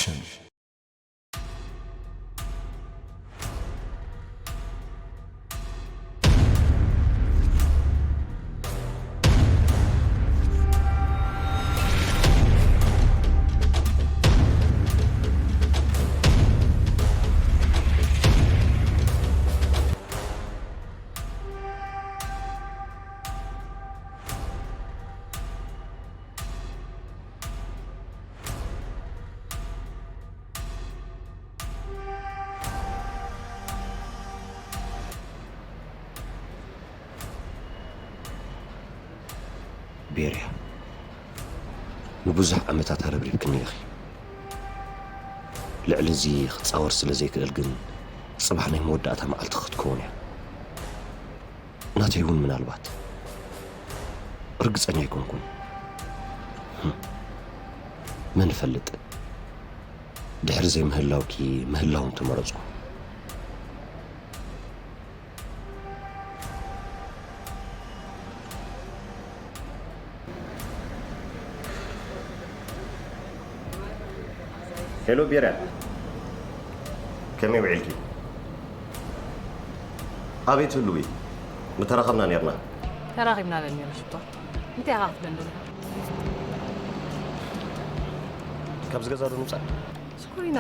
ሸኑ። ቤርያ፣ ንብዙሕ ዓመታት ኣረብሪብክኒ ኢኺ። ልዕሊ እዚ ክጻወር ስለ ዘይክእል ግን፣ ጽባሕ ናይ መወዳእታ መዓልቲ ክትከውን እያ። ናተይ እውን ምናልባት። ርግጸኛ ኣይኮንኩን። ህም። መን ይፈልጥ? ድሕሪ ዘይምህላውኪ ምህላውን ተመረጹ። ሄሎ ቤርያ፣ ከመይ ውዒልኪ? ኣበይ ትህልዊ? ምተራኸብና ኔርና። ተራኺብና በል ኔሩ ሽቶ። እንታይ ኢኻ ክትብለኒ ደሊኻ? ካብዚ ገዛ ዶ ንምጻእ? ሽኮሪና፣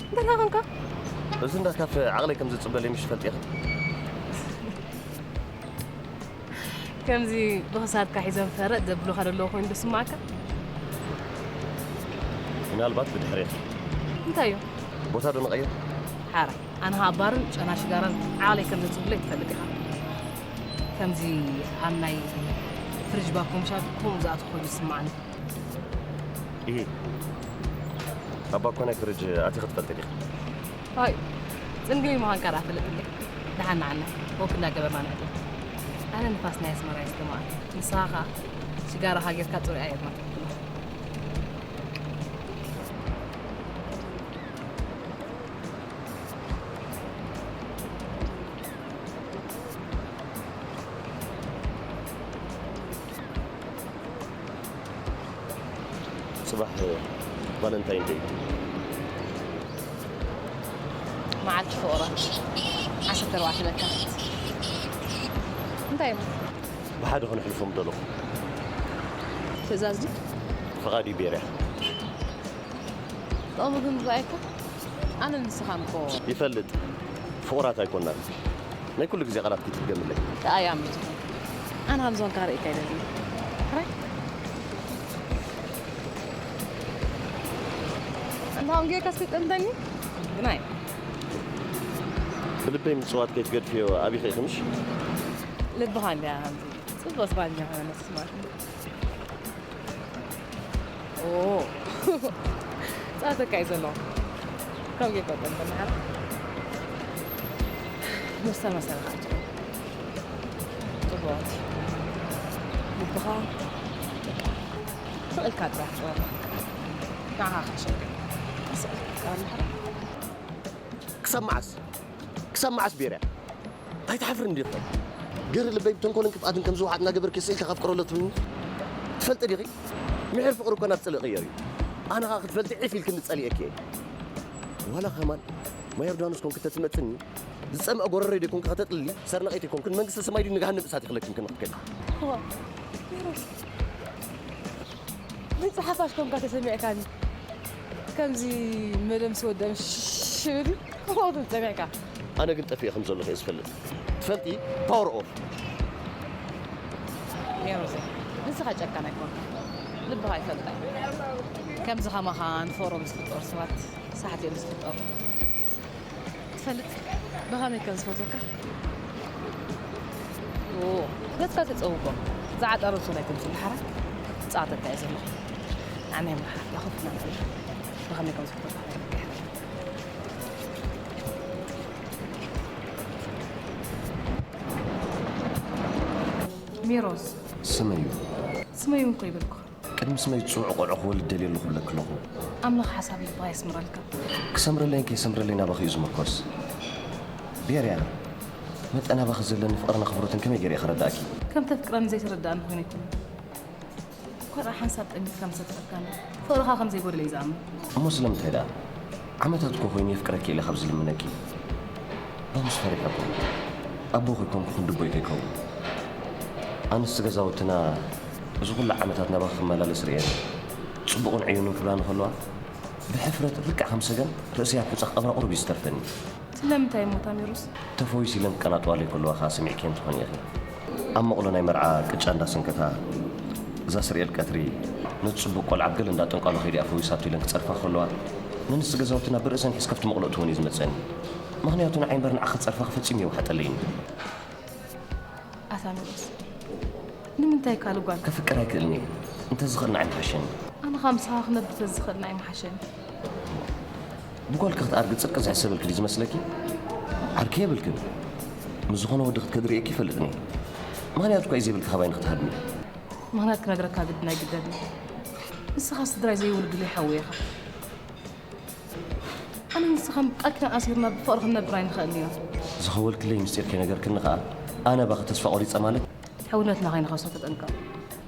እንታይ ደኣ ኾንካ? እዚ እንዳ ካፈ ዓቕለይ ከም ዝጽበለይ ምሽ ትፈልጢ ኢኺ። ከምዚ ብኽሳድካ ሒዞም ፈረጥ ዘብሉኻ ዘለዉ ኮይኑ ዶ ዝስምዓካ? ምናልባት ብድሕሬት። እንታይ እዩ? ቦታ ዶ ንቐይር? ሓራይ፣ ኣነ ኸኣ ባርን ጨና ሽጋራን ዓቕለይ ከም ዘጽብለይ ትፈልጥ ኢኻ። ከምዚ ኣብ ናይ ፍሪጅ ባኮ ምሻጥ ከምኡ ዝኣትኹ ኮይኑ ይስምዓኒ። ኢሂ። ኣብ ባኮ ናይ ፍሪጅ ኣቲኺ ትፈልጢ ዲኺ? ኣይ፣ ጽንግሊ ምዃንካ ደኣ ፈለጥለይ። ደሓን ንዓና፣ ወክ እንዳገበርና ንዕለል። ኣነ ንፋስ ናይ ኣስመራ እየ ዝገምኣ። ንስኻ ኸኣ ሽጋራኻ ጌርካ ጽሩይ ኣየር ናትካ ትብሎ። ጽባሕ ቫለንታይን ደይ። መዓልቲ ፍቕራ፣ ዓሰርተ ኣርባዕተ ለካቲት። እንታይ እሞ? ብሓደ ከነሕልፎ ምደለኹ። ትእዛዝ ድዩ? ፍቓድ እዩ ቤርያ። ጥቕሚ ግን ዝረኣየካ? ኣነ ንስኻን እኮ። ይፈልጥ። ፍቑራት ኣይኮናን። ናይ ኩሉ ግዜ ቃላት ክትድገምለይ። ከኣ ይኣምን ትኹን። ኣነ ከምዞንካ ርእየካ ኣይደልን። ሕራይ? ኣንታ ከም ጌርካ እስኪ ጠምተኒ። ግን ኣይ። ብልበይ ምጽዋት ከይትገድፍዮ ኣቢኺ ኢኺ ምሽ? ልብኻ እንድያ ከምዚ ጽቡቕ ስፓኛ ኾነ ነፍሲ ማለት እዩ። ኦ። ጻተካ እዩ ዘሎ። ከም ጌርካ ጠምተኒ፣ ሕራይ? መሰል መሰልካ ኣትኹ። ጽቡቓት። ልብኻ ስቕ ኢልካ ጥራሕ ጥበብ። ንዓኻ ከሸግር። ስቕ ኢልካ ጥራሕ። ክሳብ መዓስ? ክሳብ መዓስ ቤርያ? ኣይትሓፍርን ዲኺ? ገሪ ልበይ ብተንኮልን ክፍኣትን ከም ዝወሓጥ እናገበርኪ ስኢልካ ከፍቅሮ ኣሎ ትብልኒ? ትፈልጢ ዲኺ? ምሒር ፍቕሪ እኮ ናብ ጽልኢ ይቕየር እዩ። ኣነ ኸኣ ክትፈልጢ ዒፍ ኢልክኒ ጸሊኤኪ እየ። ዋላ ከማን ማይ ዮርዳኖስ ኮንኪ ተትመጽኒ፣ ዝጸምአ ጎረሮይ ደይኮንኪ ከተጥልሊ፣ ሰርናቒተይ ኮንክን መንግስተ ሰማይ ድዩ ንገሃነም እሳት ይኽለክን ክንኽከል። ዋ፣ ሜሮስ፣ መጽሓፍ ኣሽኮንካ ተሰሚዕካኒ። ከምዚ መደምሲ ወደም ሽብል ከምኡ ትብል ጸሚዕካ። ኣነ ግን ጠፊኤ ከም ዘለኹ እየ ዝፈልጥ። ትፈልጢ፣ ፓወር ኦፍ። ሜሮስ፣ ንስኻ ጨካን ኣይኮንካ። ልብኻ ይፈልጣ። ከምዚ ከማኻ ንፎሮም ዝፍጠሩ ሰባት ሳሕት እዮም ዝፍጠሩ። ትፈልጥ ብኸመይ ከም ዝፈትወካ? ኦ፣ ገጽካ ተጸውቆ። ዝዓጠረ ሶል ኣይተምጽእ ሓራ። ጻተካ እየ ዘለኹ። ኣነ ምርሓት ያኹፍና። ብኸመይ ከም ዝፈትወካ? ሜሮስ። ስመዩ። ስመዩ እኮ ይበልኩ። ቅድሚ ስመይ ጽዑቕ ቆልዑ ክወልድ ደልየ ኣለኹ እብለኪ ኣለኹ። ኣምላኽ ሓሳብ ልብኻ የስምረልካ። ክሰምረለይን ከይሰምረለይን ናባኺ እዩ ዝምርኮስ። ቤርያ፣ መጠን ናባኺ ዘለኒ ፍቕርን ኣኽብሮትን ከመይ ገይረ እየ ከረድኣኪ? ከም ተፍቅረኒ ዘይተረድኣኒ ኮይኑ ኣይኮነን። ፍቕሪ ሓንሳብ ጠሚትካ ምስ ኣፍቀርካኒ፣ ፍቕርኻ ከም ዘይጎደለ እዩ ዝኣምን። እሞ ስለምንታይ ደኣ? ዓመታት እኮ ኮይኑ የፍቅረኪ ኢለ ካብ ዝልምነኪ። ሎምስ ፈሪሐ እኮ። ኣቦኺ ኮንኩ ክንዲ ኣቦይ ከይከውን። ኣንስቲ ገዛውትና እዚ ኩሉ ዓመታት ናባኺ ክመላለስ ርእየን። ጽቡቕን ዕዩንን ክብላኒ ከለዋ፣ ብሕፍረት ልክዕ ከም ሰገን ርእሰይ ኣብ ሑጻ ክቐብራ ቁሩብ እዩ ዝተርፈኒ። ስለምንታይ እሞ ታሚሩስ? ተፈዊሱ ኢለን ክቀናጥዋለይ ከለዋ ከኣ ሰሚዕክየን ትኾኒ ኢኺ። ኣብ መቕሎ ናይ መርዓ ቅጫ እንዳሰንከታ፣ እዛ ስርኤል ቀትሪ ነቲ ጽቡቕ ቆልዓ ኣብ ገለ እንዳ ጠንቋሎ ከይዲ ኣፈዊሳቶ ኢለን ክጸርፋ ከለዋ፣ ነንስቲ ገዛውትና ብርእሰን ሒዝ ካብቲ መቕሎ እትወን እዩ ዝመጸኒ። ምኽንያቱ ንዓይ እምበር ንዓኺ ክጸርፋኺ ፈጺሙ የውሓጠለይን። ኣታ ሚሮስ፣ ንምንታይ ካልእ ጓል? ከፍቅር ኣይክእልን እየ። እንተዝኽእል ንዓይ ምሓሸኒ። ኣነ ኸኣ ምሳኻ ክነብር ተዝኽእል ንዓይ ምሓሸኒ። ብጓልኪ ክትኣርጊ ጽድቂ ዝሕሰበልኪ ድዩ ዝመስለኪ? ዓርኪ የብልክን። ምስ ዝኾነ ወዲ ክትከዲ ርእየኪ ይፈልጥን እየ። ምኽንያት እኳ እዩ ዘይብልኪ ካባይ ንክትሃድሚ። ምኽንያት ክነግረካ ግድን ኣይግደድን። ንስኻ ስድራይ ዘይውልድለይ ሓወይ ኢኻ። ኣነ ንስኻን ቃል ኪዳን ኣሲርና ብፍቕሪ ክንነብር ኣይንኽእልን ኢና። ዝኸወልክለይ ምስጢር ከይነገርክኒ ኸኣ ኣነ ባኺ ተስፋ ቆሪጸ ማለት? ሕውነትና ከይንኸስሮ ተጠንቀቕ።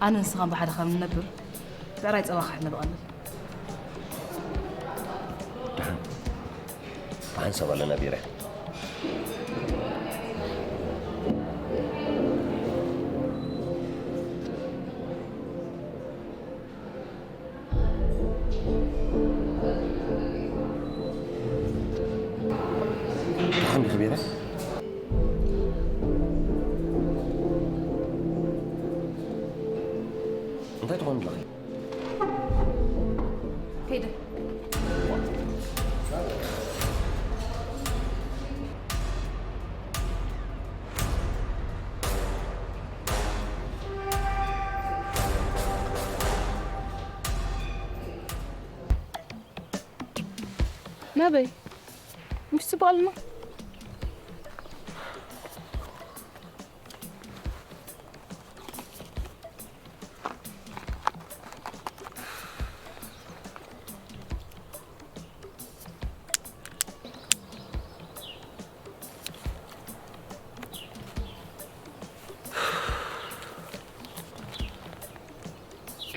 ኣነ ንስኻን ብሓደ ካብ ንነብር ብዕራይ ጸባኻ ሕነ ብቐልል። ደሓን። ብሓንሳብ ኣለና ቢረ። ደሓን ዲኺ ቢረ? እንታይ ትኾኒ ኣለኺ? ከይደ። ናበይ? ምሽ ጽቡቕ ኣለና?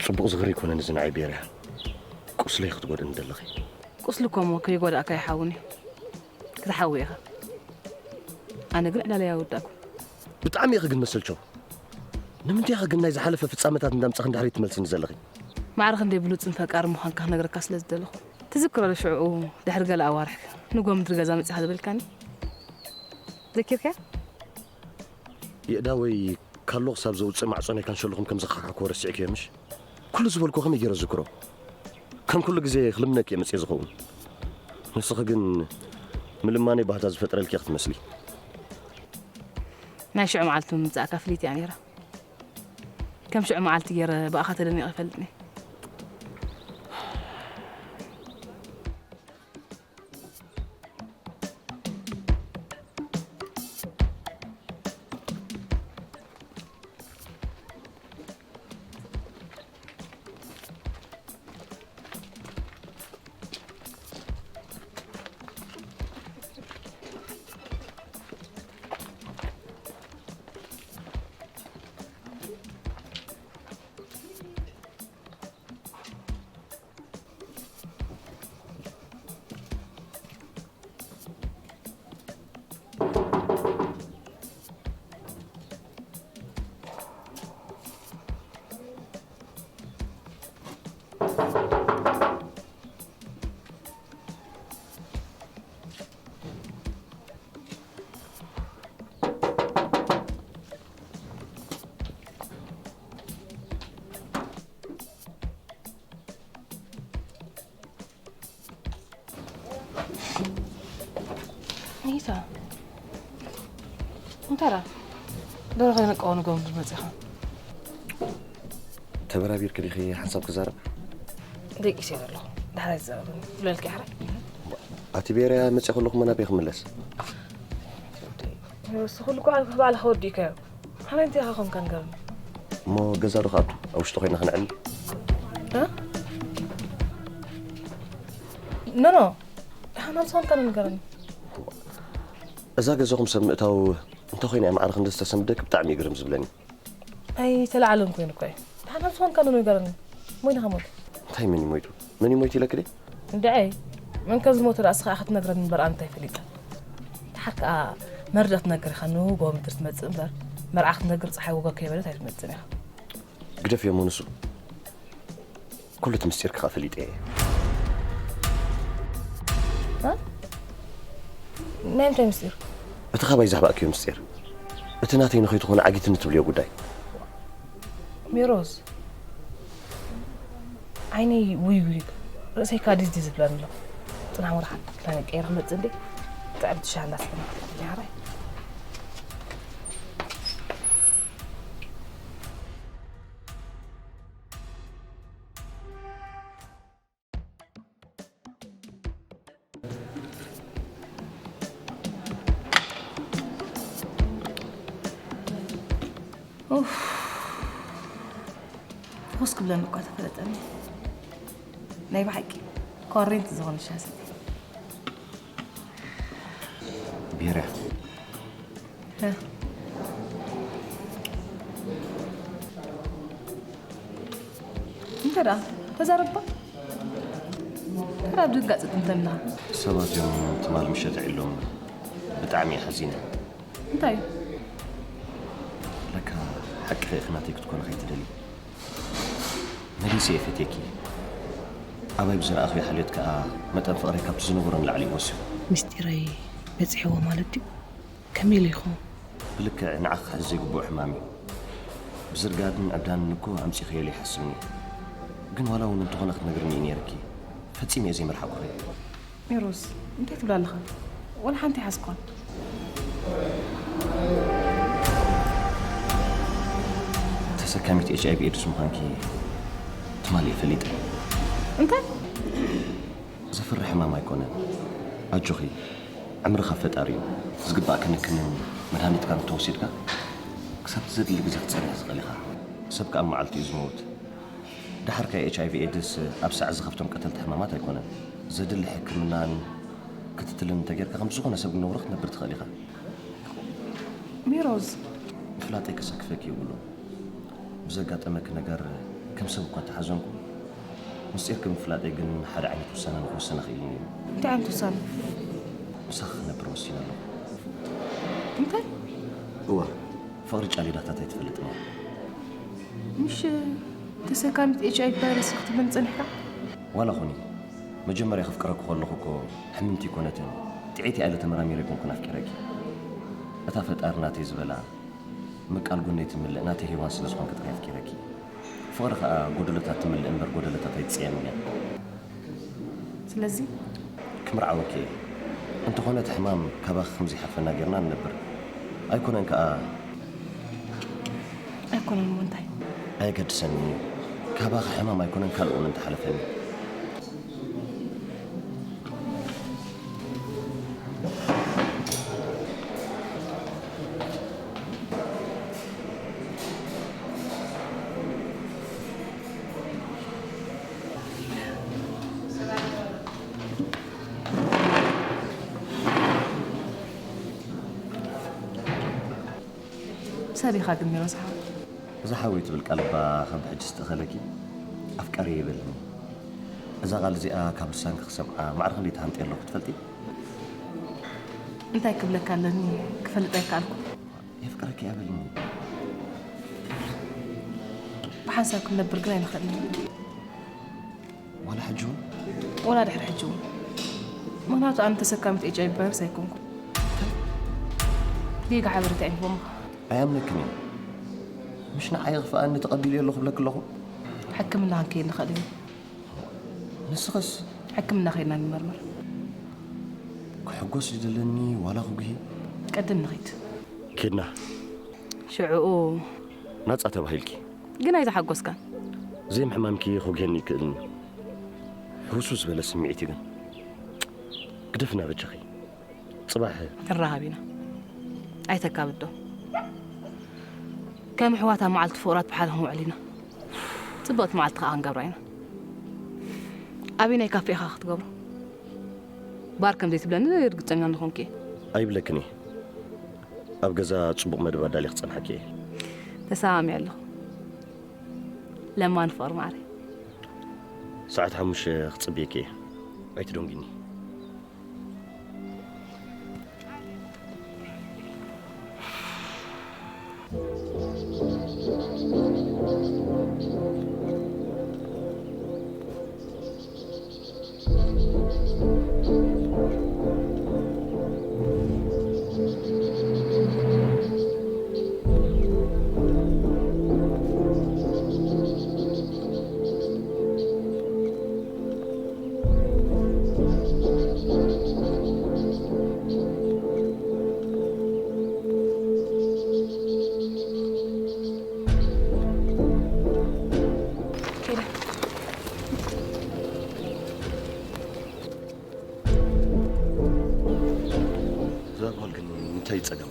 ጽቡቕ ዝኽሪ ኣይኮነን እዚ ንዓይ ቤርያ። ቁስለይ ክትጎድእኒ ደለኺ። ቁስሊ እኮ እሞ ከይጎዳእካ ይሓውን እዩ። ክትሓዊ ኢኻ። ኣነ ግን ዕላለይ ኣይወዳእኩ። ብጣዕሚ ኢኺ ግን መሰልቸው። ንምንታይ ኢኺ ግን ናይ ዝሓለፈ ፍጻመታት እንዳምጻኺ ንድሕሪት ትመልስኒ ዘለኺ? ማዕረ ክንደይ ብሉጽን ፈቃርን ምዃንካ ክነግረካ ስለ ዝደለኹ። ትዝክሮ ዶ ሽዑ ድሕሪ ገለ ኣዋርሕ ንጎ ምድሪ ገዛ መጺኻ ዝበልካኒ? ዘኪርካያ? የእዳወይ ካሎ ክሳብ ዘውጽእ ማዕጾ ናይ ካንሸሎኹም ከም ዘኻሕካሕክዎ ረሲዕክዮ ምሽ? ኩሉ ዝበልክዎ ከመይ ገይረ ዝዝክሮ? ከም ኩሉ ግዜ ክልምነኪ እየ መጽየ ዝኸውን። ንስኺ ግን ምልማነይ ባህታ ዝፈጥረልኪ ክትመስሊ። ናይ ሽዑ መዓልቲ ምምጻእካ ፍልይቲ እያ ነይራ። ከም ሽዑ መዓልቲ ገይረ ብኣኻ ተደኒቐ ይፈልጥኒ። ኣኒታ፣ እንታይ ደኣ? ደርሆ ከይነቀወ ንጎምድር መጺኻ? ተበራቢርኪ ዲኺ ሓንሳብ ክዛረብ? ደቂሰ ኣለኹ። ዳሕራይ ትዛረብኒ። ብለልኪ ሕራይ። ኣቲ ቤርያ መጺኣ ከለኹ መናበይ ክምለስ? ንሱ ኩሉ እኮ ባዕልኻ ወዲእካዮ። ከመይ እንታይ ኢኻ ኮንካ ንገርኒ? እሞ ገዛ ዶ ክኣቱ? ኣብ ውሽጢ ኮይና ክንዕል? እ? ኖ፣ ኖ። ደሓን ኣብ ዝኾንካ ንገርኒ። እዛ ገዛኹም ሰብ ምእታው እንተ ኮይና እያ ማዕረ ክንዲ ዝተሰምደክ ብጣዕሚ እዩ ግርም ዝብለኒ። ኣይተለዓለን ኮይኑ እኮ እዩ። ደሓን መን ዝኾንካ ዶ ንገረኒ። ሞይና ከሞት። እንታይ መን ይሞይቱ? መን ይሞይቱ ኢለክዲ? እንድዐይ፣ መን ከም ዝሞተ ደኣ እስኻ ኢኻ ትነግረኒ እምበር ኣነ እንታይ ፈሊጠ? ደሓር ከኣ መርድእ ክትነግር ኢኻ ንጎ ምድሪ ትመጽእ እምበር፣ መርዓ ክትነግር ጸሓይ ወገግ ከይበለት ኣይትመጽእን ኢኻ። ግደፍዮ እሞ ንሱ። ኩሉ እቲ ምስጢር ክኻ ፈሊጠ እየ። እ? ናይ ምንታይ ምስጢር? እቲ ካባይ ዘሕባእክዮ ምስጢር። እቲ ናተይ ንኸይትኾነ ዓጊትኒ ትብልዮ ጉዳይ። ሜሮዝ፣ ዓይነይ ውይ ውይ፣ ርእሰይ ካዲዝ ዲዝ ዝብለኒ ኣሎ። ጽናሕ ወርሓ ክዳን ቀይረ ክመጽእ እንዴ? ጥዕምቲ ሻሃ እንዳስተማቕረ እያ ሓራይ። ኡፍ፣ ፍኹስ ክብለኒ እኳ ተፈለጠኒ። ናይ ብሓቂ ኮሬንቲ ዝኾነ ሻሂ ሰትየ። ብሄርያ። ሀ። እንታይ ደኣ? ተዛረባ። እንታይ ደኣ ብድንጋጸ ትንተን ኣለኻ? ሰባት እዮም ትማል ምሸት ዒሎም። ብጣዕሚ እየ ሓዚነ። እንታይ እዩ? ለካ ሓቂ ኸ ኢኺ ናተይ ክትኮኒ ከይትደልዪ። መሊሰ እየ ፈትየኪ። ኣባይ ብዝረኣኽዮ ሓልዮት ከኣ መጠን ፍቕረይ ካብቲ ዝነበሮ ንላዕሊ እዩ ወሲኹ። ምስጢረይ በጺሕዎ ማለት ድዩ? ከመይ ኢሉ ይኸውን? ብልክዕ ንዓኺ ክሕዝ ዘይግብኦ ሕማም እዩ። ብዝርጋድን ዕብዳንን እኮ ኣምጺእኽዮ ኢለ ይሓስብኒ። ግን ዋላ እውን እንተኾነ ክትነግርኒ እዩ ነይርኪ። ፈጺመ እየ ዘይመርሓኩኺ። ሜሮዝ፣ እንታይ ትብል ኣለኻ? ዋላ ሓንቲ ኣይሓዝኳን። ተሰካሚት ኤች ኣይ ቪ ኤድስ ምዃንኪ ትማሊ እየ ፈሊጠ። እንታይ? ዘፍርሕ ሕማም ኣይኮነን። ኣጆኺ፣ ዕምርኻ ፈጣሪ እዩ። ዝግባእ ክንክንን መድሃኒትካን እንተወሲድካ፣ ክሳብ ዘድሊ ግዜ ክትጸንሕ ትኽእል ኢኻ። ሰብ ከኣ ኣብ መዓልቲ እዩ ዝመውት። ደሓር ከኣ ኤች ኣይ ቪ ኤድስ ኣብ ሳዕ ዝኸፍቶም ቀተልቲ ሕማማት ኣይኮነን። ዘድሊ ሕክምናን ክትትልን እንተጌርካ፣ ከም ዝኾነ ሰብ ነውሪ ክትነብር ትኽእል ኢኻ። ሜሮዝ። ምፍላጠይ ከሰክፈኪ የብሉን። ብዘጋጠመኪ ነገር ከም ሰብ እኳ እንተሓዘንኩ፣ ምስጢርኪ ምፍላጠይ ግን ሓደ ዓይነት ውሳነ ንኽውስን ኣኽኢሉኒ እዩ። እንታይ ዓይነት ውሳነ? ምሳኺ ክነብር ወሲነ ኣለኹ። እንታይ? እወ፣ ፍቕሪ ጫሊዳታት ኣይትፈልጥን እያ። ምሽ ተሰካሚት ኤች ኣይ ቪ ቫይረስ ክትብለኒ ጸኒሕካ? ዋላ ኹኒ፣ መጀመርያ ከፍቅረኪ ከለኹ እኮ ሕምምቲ ኣይኮነትን፣ ጥዕይቲ እያ ኢለ ተመራሚረ ኣይኮንኩን ኣፍቂረኪ። እታ ፈጣሪ ናተይ ዝበላ፣ ምቃል ጎነይ ትምልእ ናተይ ሄዋን ስለ ዝኾንኪ ጥራይ ኣፍቂረኪ። ፍቕሪ ኸኣ ጎደሎታት ትምልእ እምበር ጎደሎታት ኣይትጽየንን እያ። ስለዚ? ክምርዓወኪ እየ። እንተኾነ እቲ ሕማም ካባኺ ከም ዘይሓልፈና ጌርና ንነብር። ኣይኮነን ከኣ ኣይኮነን እሞ እንታይ? ኣየገድሰንን እዩ። ካባኺ ሕማም ኣይኮነን ካልእ እውን እንተሓለፈኒ። ሰብ ኢኻ ግን ሜሮስ ሓወይ። እዛ ሓወይ ትብል ቃል እባ ካብ ብሕጂ ዝተኸለኪ ኣፍቃሪ ይበልኒ። እዛ ቃል እዚኣ ካብ ልሳንኪ ክሰምዓ ማዕረ ክንደይ ተሃንጥየ ኣለኹ ትፈልጢ? እንታይ ክብለካ ኣለኒ ክፈልጥ ኣይከኣልኩ። የፍቅረኪ እያ በልኒ። ብሓንሳብ ክንነብር ግን ኣይንኽእልን። ዋላ ሕጂ እውን? ዋላ ድሕሪ ሕጂ እውን። ምኽንያቱ ኣነ ተሰካሚት ኤች ኣይ ቪ ቫይረስ ኣይኮንኩን። ጌጋ ሓበሬታ እዮም ሂቦምኻ። ኣያምነክን እየ። ምሽ ንዓይ የኽፍኣኒ ተቐቢለዮ ኣለኹ እብለኪ ኣለኹ። ሕክምና ክንከይድ ንኽእል ኢና። ንስኽስ? ሕክምና ከይድና ንመርመር። ክሕጎስ ይደለኒ ዋላ ክጉሂ? ቀድም ንኺድ። ኬድና። ሽዕኡ ናጻ ተባሂልኪ። ግን ኣይተሓጎስካን። ዘይምሕማምኪ ክጉሄኒ ይክእልኒ። ህውስውስ ዝበለ ስምዒት እዩ ግን። ግደፍና በጃኺ። ጽባሕ ንራኸብ ኢና። ኣይተካብዶ። ከም ኣሕዋት ኣብ መዓልቲ ፍቑራት ብሓደ ክንውዕል ኢና። ጽብቕቲ መዓልቲ ከኣ ክንገብራ ኢና። ኣበየናይ ካፌ ኢኻ ክትገብሮ? ባር ከም ዘይትብለኒ ርግጸኛ እንኾንኩ እየ። ኣይብለክን እየ። ኣብ ገዛ ጽቡቕ መደብ ኣዳልየ ክጸንሓኪ እየ። ተሰማሚዐ ኣለኹ። ለማን ፍቕሪ ማዕረይ። ሰዓት ሓሙሽተ ክጽብየኪ እየ። ኣይትደንጉይኒ። እዛ ጓል ግን እንታይ ጸገም?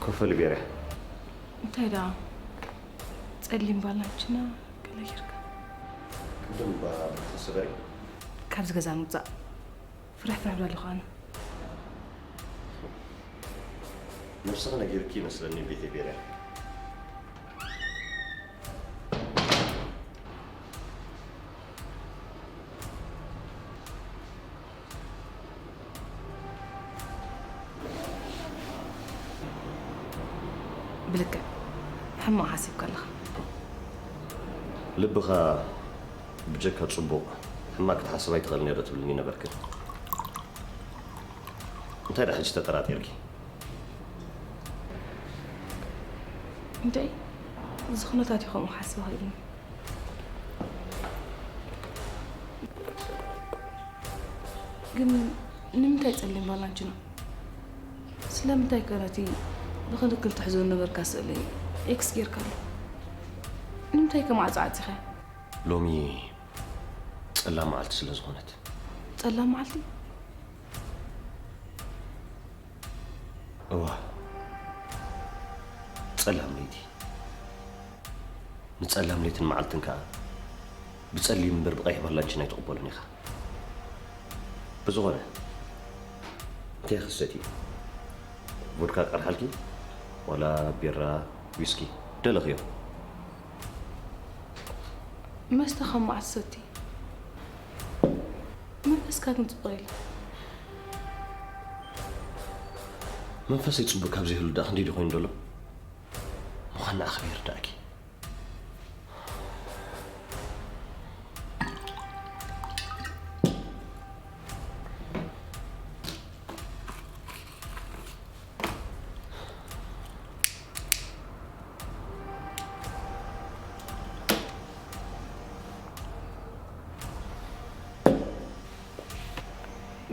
ኮፈ ልቤርያ። እንታይ ደኣ? ጸሊም ባላንችና ገለ ጌርካ። ቅድም እባ ብርክቲ ስበሪ። ካብዚ ገዛ ንውጻእ። ፍርሕ ፍርሕ ብላለኹ ኣነ። ነብስኺ ነጊርኪ ይመስለኒ ቤተይ ቤርያ። ብልክዕ ሕማቕ ሓሲብካ ኣለኻ። ልብኻ ብጀካ ጽቡቕ ሕማቕ ክትሓስብ ኣይትኽእል ነይረ ትብልኒ ነበርክን። እንታይ ደኣ ሕጂ ተጠራጢርኪ? እንተይ፣ እዚ ኩነታት እዩ ከምኡ ክሓስብ ኣኽኢሉኒ። ግን ንምንታይ ጸሊም ባላንችኖ? ስለምንታይ ከ ነቲ ብክልክል ትሕዞ ዝነበርካ ስእሊ ኤክስ ጌርካሉ? ንምንታይ ከ ማዕጾ ዓጺኻ? ሎሚ ጸላም መዓልቲ ስለ ዝኾነት። ጸላም መዓልቲ? እዋ፣ ጸላም ለይቲ። ንጸላም ለይትን መዓልትን ከኣ ብጸሊም እምበር ብቐይሕ ባላንችን ኣይትቕበሎን ኢኻ። ብዝኾነ፣ እንታይ ክሰቲ? ቮድካ ቀርሓልኪ? ዋላ ቢራ፣ ዊስኪ? ደለኽዮ? መስተ ካብ መዓስ ትሰቲ? መንፈስካ ግን ጽቡቕ የለን። መንፈሰይ ጽቡቕ ካብ ዘይህሉ ደኣ ክንደይ ድዩ ኮይኑ ዘሎ? ምዃንና ኣኽብር ደኣኪ።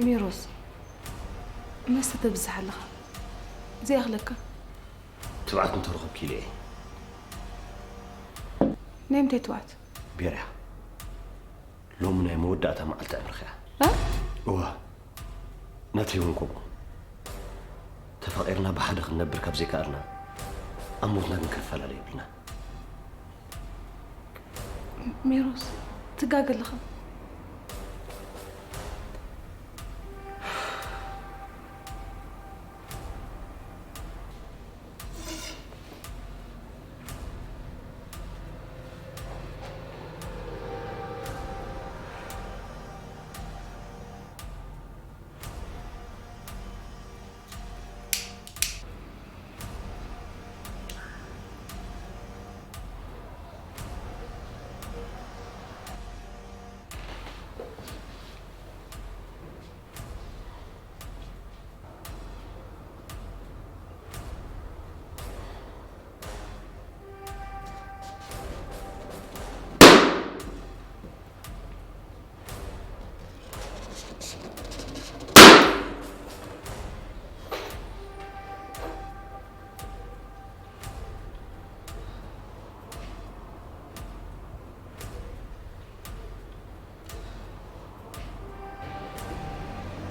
ሜሮስ፣ መስተ ተብዝሕ ኣለኻ። ዘይኣኽለካ። ትብዓት እንተረኸብኪ ኢለ እየ። ናይ ምንታይ ትብዓት? ቤርያ፣ ሎሚ ናይ መወዳእታ መዓልቲ ዕምርኺ እያ። እ? እዋ፣ ናተይ እውን ከምኡ። ተፋቒርና ብሓደ ክንነብር ካብ ዘይከኣልና፣ ኣብ ሞትና ግን ክንፈላለ የብልና። ሜሮስ፣ ትጋገ ኣለኻ።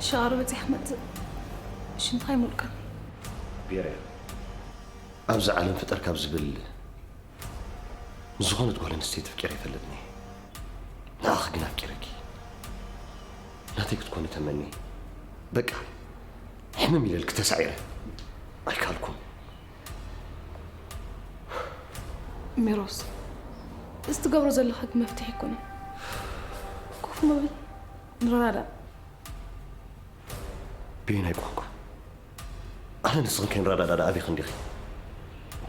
ሸቓሮ በጺሐ ክመጽእ ሽንትኻ ይሞልቀን። ቤርያ፣ ኣብዚ ዓለም ፍጠር ካብ ዝብል ንዝኾነት ጓል ኣንስተይቲ ፍቂረ ይፈልጥኒ። ንዓኺ ግን ኣፍቂረኪ ናተይ ክትኮኒ ተመኒ። በቃ ሕምም ኢለልኪ ተሳዒረ ኣይካልኩን። ሜሮስ፣ እዚ ትገብሮ ዘለኻ ግን መፍትሒ ኣይኮነን። ኮፍ ምብል፣ ንረዳዳእ። ብየናይ ቋንቋ? ኣነ ንስኽን ከይንረዳዳእ ኣበይ ክንዲኺ?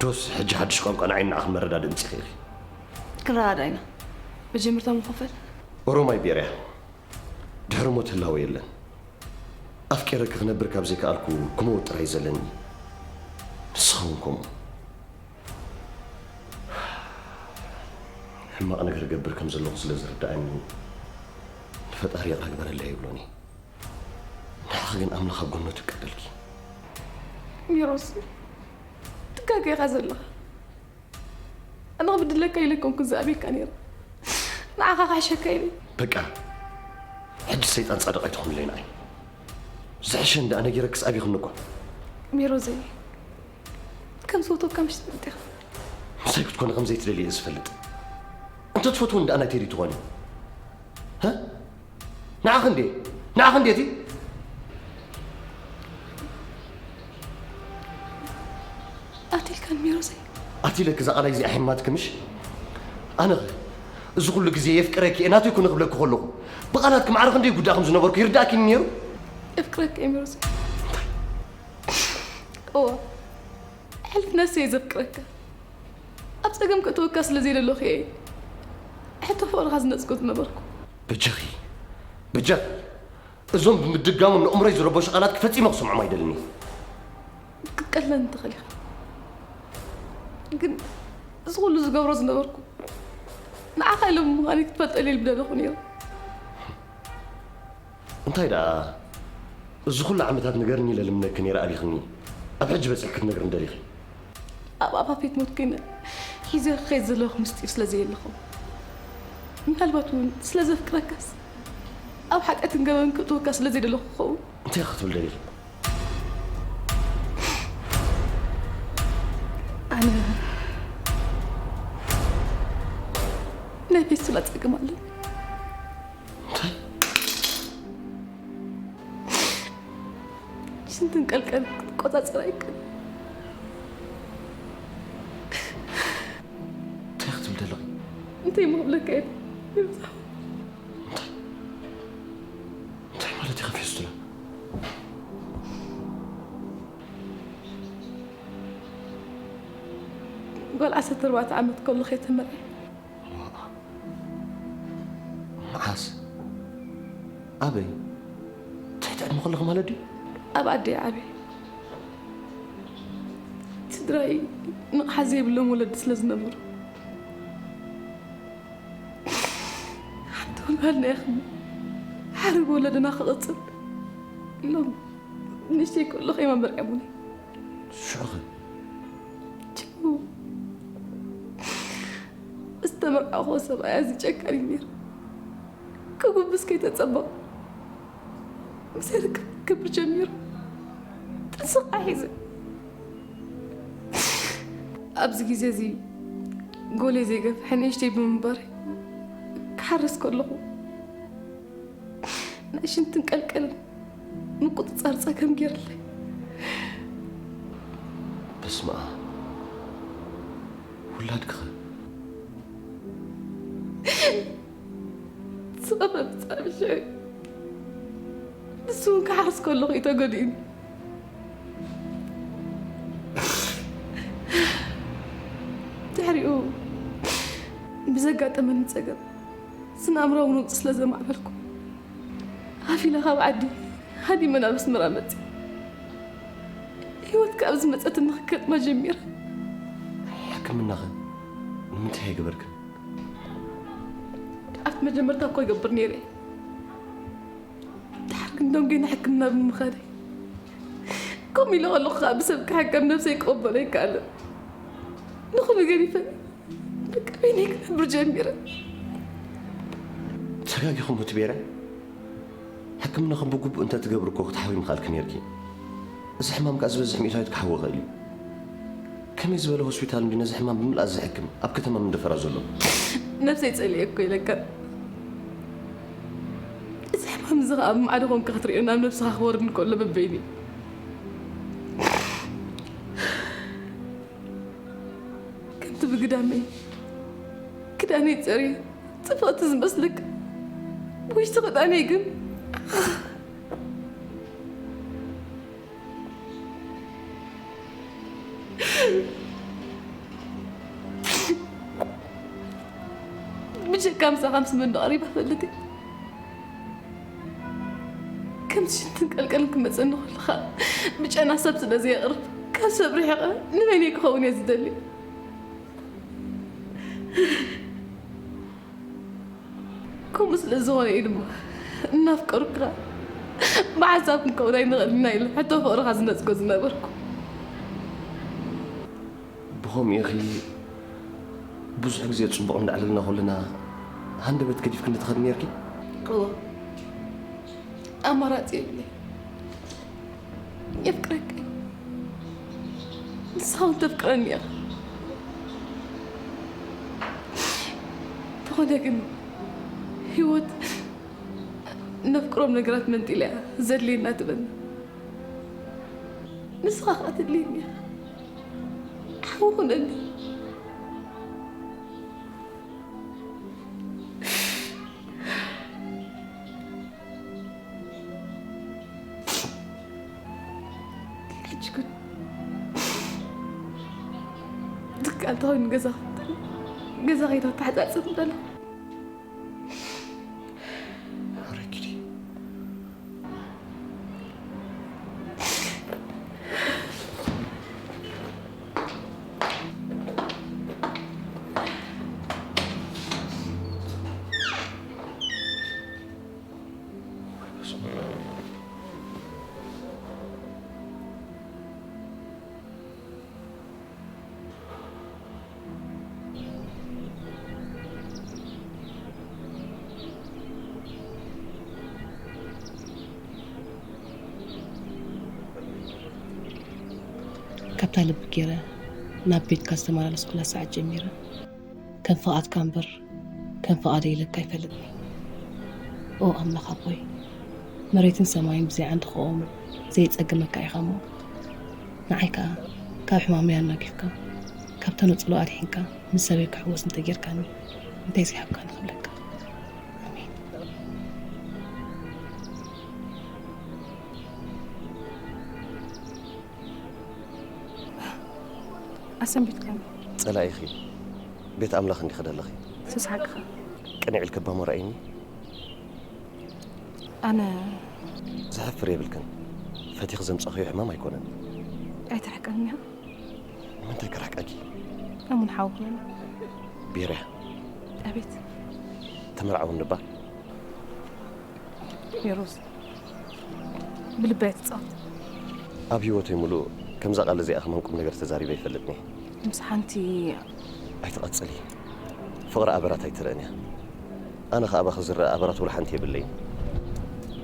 ዶስ ሕጂ ሓድሽ ቋንቋ ንዓይ ንዓኽን መረዳድእ ምጺኺ ኢኺ? ክንረዳዳእ ኢና። መጀመርታ ምኸፈል። ኦሮማይ ቤርያ፣ ድሕሪ ሞት ህላወ የለን። ኣፍቂረኪ ክነብር ካብ ዘይከኣልኩ ክመውት ጥራይ ዘለኒ። ንስኻ እውን ከምኡ። ሕማቕ ነገር እገብር ከም ዘለኹ ስለ ዝርድኣኒ ንፈጣሪ ይቕረ ግበረለይ ይብሎኒ። ንዓኺ ግን ኣምላኽ ኣብ ጎኖት ይቀበልኪ። ሜሮስ፣ ትጋገ ኢኻ ዘለኻ። ኣነ ክብድለካ ኢለ ኣይኮንኩን ዝኣበየካ ነይረ። ንዓኻ ክሕሸካ ኢለ። በቃ፣ ሕጂ ሰይጣን ጻድቕ ኣይትኹንለይ ንዓይ። ዝሕሸ እንዳ ነጊረክስ ኣቢኽኒ እኳ። ሜሮዘይ፣ ከም ዝፈትወካ ምሽ ትፈልጥ ኢኻ። ምሳይ ክትኮኒ ከም ዘይትደሊ እየ ዝፈልጥ። እንተ ትፈትወኒ ደኣ ናይ ቴዲ ትኾኒ? ሀ? ንዓኺ እንዴ? ንዓኺ እንዴ እቲ? ኣቲልካን ሜሮዘይ? ኣቲለኪ እዛ ቃላይ እዚኣ ሒማትኪ ምሽ? ኣነኸ እዚ ኩሉ ግዜ የፍቅረኪ እየ ናተይ ኩኒ ክብለኪ ከለኹ ብቓላትኪ ማዕረ ክንደይ ጉዳእ ከም ዝነበርኩ ይርዳእኪ ነይሩ? የፍቅረካ እየ ሜሮዘይ። እዋ፣ ሕልፍ ነፍሰይ እየ ዘፍቅረካ። ኣብ ጸገም ከእትወካ ስለ ዘይደለኹ እየ ሕቶ ፍቕርኻ ዝነጽጎ ዝነበርኩ። በጃኺ፣ በጃኺ፣ እዞም ብምድጋሞም ንእምሮይ ዝረበሹ ቃላት ክፈጺመ ክሰምዖም ኣይደልን እየ። ክትቀትለኒ ትኽእል ኢኻ። ግን እዚ ኩሉ ዝገብሮ ዝነበርኩ ንዓኻ ኢለ ብምዃነይ ክትፈልጠለይ ልብደለኹ ነይሩ። እንታይ ደኣ፣ እዚ ኩሉ ዓመታት ንገርኒ ኢለ ልምነኪ ነይረ ኣቢኽኒ፣ ኣብ ሕጂ በጺሕኪ ክትነግርኒ ደሊኺ? ኣብ ኣፋፌት ሞት ኮይነ ሒዘ ክኸይድ ዘለኹ ምስጢር ስለ ዘየለኹ፣ ምናልባት እውን ስለ ዘፍቅረካስ ኣብ ሓጢኣትን ገበን ክእትወካ ስለ ዘይደለኹ ክኸውን። እንታይ ክትብል ደሊኺ? ኣነ ናይ ፌስቱላ ጸገም ኣለኒ። እንታይ? ሽንትን ቀልቀል ክትቆጻጸር ኣይክእል። እንታይ ክትብል ደለኺ? እንታይ ምኽብለካ እየ? እንታይ? እንታይ ማለት ኢኻ ፌስቱላ? ጓል ዓሰርተ ኣርባዕተ ዓመት ከለኹ እየ ተመርዕየ። መዓስ? ኣበይ? ትሕቲ ዕድመ ከለኹ ማለት ድዩ? ኣብ ዓደይ ዓብየ። ስድራይ ንቕሓት ዘይብሎም ወለዲ ስለ ዝነበሩ፣ ሓንቲ ወልዋል ናይ ኣኽሊ ሓረግ ወለድና ክቕጽል ኢሎም ንእሽተይ ከለኹ እዮም ኣመርዕሙኒ። ሽዑኸ? ችው። ዝተመርዓኹዎ ሰብኣይ ኣዝዩ ጨካን እዩ ነይሩ። ክጉብዝ ከይተጸበቕ ምስ ርክብ ክገብር ጀሚሩ። ጥንስኻ ሒዘ። ኣብዚ ግዜ እዚ ጎለይ ዘይገፍሐ ንእሽተይ ብምንባረይ ክሓርስ ከለኹ ናይ ሽንትን ቀልቀልን ምቁጽጻር ጸገም ገይርለይ። በስመ ኣብ። ውላድክኸ? ዝቐፈ ብጻ ብሽዑ ንሱ እውን ክሓርስ ከለኹ እዩ ተገዲኡኒ። ድሕሪኡ ብዘጋጠመኒ ጸገም ስነ ኣእምራዊ ነውጺ ስለ ዘማዕበልኩ፣ ሃፊለ ካብ ዓዲ ሃዲመ ናብ ኣስመራ መጺ። ህይወት ካብ ዝመጸትኒ ክገጥማ ጀሚረ። ሕክምናኸ ንምንታይ ኣይገበርክን? ኣብቲ መጀመርታ እኮ ይገብር ነይረ። ድሓር ግን ደንጉየ ንሕክምና ብምኻደይ፣ ከምኡ ኢለ ከለኹ ከዓ ብሰብ ክሕከም ነብሰይ ክቕበሎ ኣይከኣልን። ንኹሉ ገዲፈ በቃ በይነይ ክነብር ጀሚረ። ተጋጊኹም ትቤረ ሕክምናኹም ብግቡእ እንተትገብሪ እኮ ክትሓዊ ምኽኣልኪ ነይርኪ። እዚ ሕማም ከኣ ዝበዝሕ ሚእታዊት ክሓዊ ይኽእል እዩ። ከመይ ዝበለ ሆስፒታል እንድዩ ነዚ ሕማም ብምልኣት ዝሕክም ኣብ ከተማ መንደፈራ ዘሎ? ነብሰይ ጸሊኤ እኮ ኢለካ። እዚ ሕማም እዚ ኸኣ ብማዕዶ ኮንካ ክትርእዮ ናብ ነብስኻ ክወርድ እንከሎ በበይኑ እዩ። ከምቲ ብግዳመይ ክዳነይ ጸርየ ጽብቕቲ ዝመስለካ፣ ብውሽጢ ክዳነይ ግን ብጀካ ምሳኻ ምስ መንዶ ቀሪባ ፈልጥ እየ። ከምቲ ሽንትን ቀልቀልን ክመጸኒ ከሎ ኸኣ ብጨና ሰብ ስለ ዘየቕርብ፣ ካብ ሰብ ርሒቐ ንበይነይ ክኸውን እየ ዝደሊ። ከምኡ ስለ ዝኾነ እዩ ድማ እናፍቀሩካ ብሓንሳብ ክንከውን ኣይንኽእልን ኢና ኢለ ሕቶ ፍቕርኻ ዝነጽጎ ዝነበርኩ። ብኸምኡ ኢኺ ብዙሕ ግዜ ጽቡቕ እንዳዕለልና ከለና ሃንደበት ገዲፍክኒ ትኸዲ ነይርኪ? እወ፣ ኣማራጺ የብለይ። የፍቅረካ እዩ። ንስኻ እውን ተፍቅረኒ ኢኻ። እንተኾነ ግን ህይወት ነፍቅሮም ነገራት መንጢላ እያ ዘድልየና ትበኒ። ንስኻ ኸኣ ትድልየኒ ኢኻ። ሓው ኩነኒ። ሕጂ ግን ድቃ እንተኾይኑ ገዛ ገዛ ከይዳ ተሓጻጽብ ደላ። ኣረጊዲ። ካብታ ልቢ ገይረ ናብ ቤትካ ዝተመላለስኩላ ሰዓት ጀሚረ፣ ከም ፍቓድካ እምበር ከም ፍቓደይ ኢለካ ኣይፈልጥን። ኦ ኣምላኽ ኣቦይ፣ መሬትን ሰማይን ብዘይ ዓንዲ ክቐውሙ ዘየጸግመካ ኢኻ እሞ፣ ንዓይ ከኣ ካብ ሕማመይ ኣናጊፍካ፣ ካብ ተነጽሎ ኣድሒንካ፣ ምስ ሰበይ ክሕወስ እንተጌርካኒ፣ እንታይ ዘይሃብካኒ ክብለካ። ኣሜን። ኣሰንቢትካኒ። ጸላኢኺ ቤት ኣምላኽ እንዲኺ ደለኺ። ሱስ ሓቅኻ። ቅንዕ ኢልኪ እባ እሞ ርኣይኒ። ኣነ ዘሕፍር የብልክን። ፈቲኺ ዘምጻኽዮ ሕማም ኣይኮነን። ኣይትርሕቀኒ ኢኻ። ንምንታይ ክርሕቀኪ? እሙን ሓው ኩነኒ። ቤርያ። ኣቤት። ተመርዓውኒ እባ። ሜሮዝ፣ ብልበይ ኣይትጻወት። ኣብ ህይወተይ ምሉእ ከምዛ ቃል እዚኣ ከማን ቁም ነገር ተዛሪበ ኣይፈልጥን እየ። ምስ ሓንቲ ኣይትቐጽሊ። ፍቕሪ ኣበራት ኣይትርእን እያ። ኣነ ኸኣ ኣባኺ ዝረኣ ኣበራት ወላ ሓንቲ የብለይን።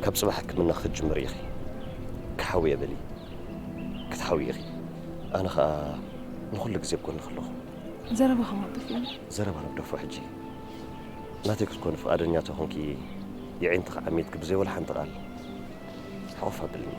ካብ ጽባሕ ሕክምና ክትጅምሪ ኢኺ። ክሓዊ እየ በሊ። ክትሓዊ ኢኺ። ኣነ ኸኣ ንኹሉ ግዜ ኣብ ጎንኺ ኣለኹ። ዘረባኻ ማጥፍ እዩ። ዘረባ ንግደፎ ሕጂ። ናተይ ክትኮኒ ፍቓደኛ ተኾንኪ፣ የዒንትኺ ዓሚትኪ ብዘይ ወላ ሓንቲ ቃል ሕቑፍ ኣብልኒ።